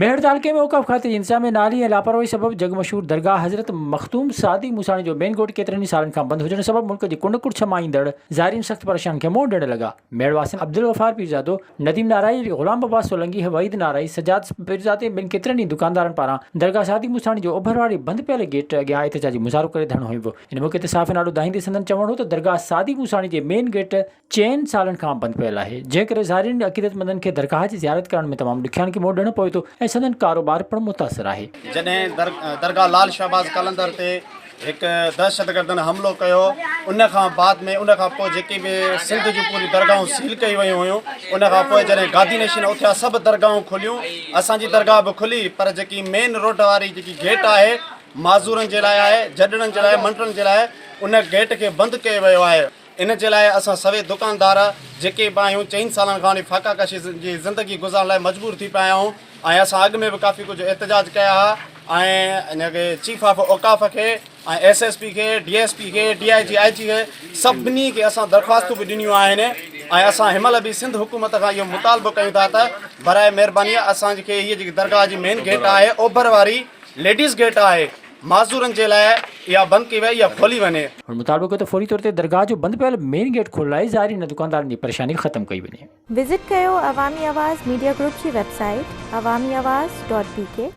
ميهڙ تعلقي ۾ اوقاف کاتي جي انتظاميه نااهلي ۽ لاپرواهي سبب جڳ مشهور درگاهه حضرت مخدوم سعدي موساڻي جو مين گيٽ ڪيترن ئي سالن کان بند هجڻ سبب ملڪ جي ڪنڊ ڪڙڇ مان ايندڙ زائرين سخت پريشانين کي منهن ڏيڻ لڳا. ميهڙ واسين عبدالغفار پيرزادو، نديم نارائي، غلام عباس سولنگي، وحيد نارائي، سجاد پيرزادي ۽ ٻين ڪيترن ئي دڪاندارن پاران درگاهه سعدي موساڻي جو اوڀر واري بند پيل گيٽ اڳيان احتجاجي مظاهرو ڪري ڌرڻو هنيو ويو. ان موقعي تي صحافين آڏو دانهيندي سندن چوڻ هو ته درگاهه سعدي موساڻي جي مين گيٽ چئن سالن کان بند پيل آهي، جنهن ڪري زائرين ۽ عقيدتمندن کي درگاهه جي زيارت ڪرڻ ۾ تمام ڏکيائين کي منهن ڏيڻو پوي ٿو ۽ سندن ڪاروبار پڻ متاثر آهي. جڏهن درگاهه لال شهباز قلندر تي هڪ دهشتگردن حملو ڪيو ان کان بعد ۾ ان کان پوء جيڪي به سنڌ جون پوريون درگاهون سيل ڪيون ويون هيون ان کان پوء جڏهن گادي نشين اٿيا سڀ درگاهون کليون اسان جي درگاهه به کلي پر جيڪي مين روڊ واري جيڪي گيٽ آهي معذورن جي لاء آهي جڏڙن جي لاء منڊڙن جي لاء ان گيٽ کي بند ڪيو ويو آهي. ان جي لاء اسان سوين دڪاندار جيڪي به آهيون چئن سالن کان وٺي فاقا ڪشي جي زندگي گذارڻ لاء مجبور ٿي پيا آهيون ۽ اسان اڳ ۾ به ڪافي ڪجهه احتجاج ڪيا ها ۽ ان کي چيف آف اوقاف کي ۽ ايس ايس پي کي ڊي ايس پي کي ڊي I جي آء جي کي سڀني کي اسان درخواستون به ڏنيون آهن ۽ اسان هن مهل به سنڌ حڪومت کان اهو مطالبو ڪيون ٿا ته براء مهرباني اسان کي هيء جيڪي درگاهه جي مين گيٽ آهي اوڀر واري ليڊيز گيٽ آهي معذورن جي لاء اها بند ڪئي وئي اها کولي وڃي. هن مطالبو ڪيو ته فوري طور تي درگاهه جو بند پيل مين گيٽ کولرائي زائرين ۽ دڪاندارن جي پريشاني ختم ڪئي وڃي. وزٽ ڪيو عوامي آواز ميڊيا گروپ جي website Awami Awaz dot B K.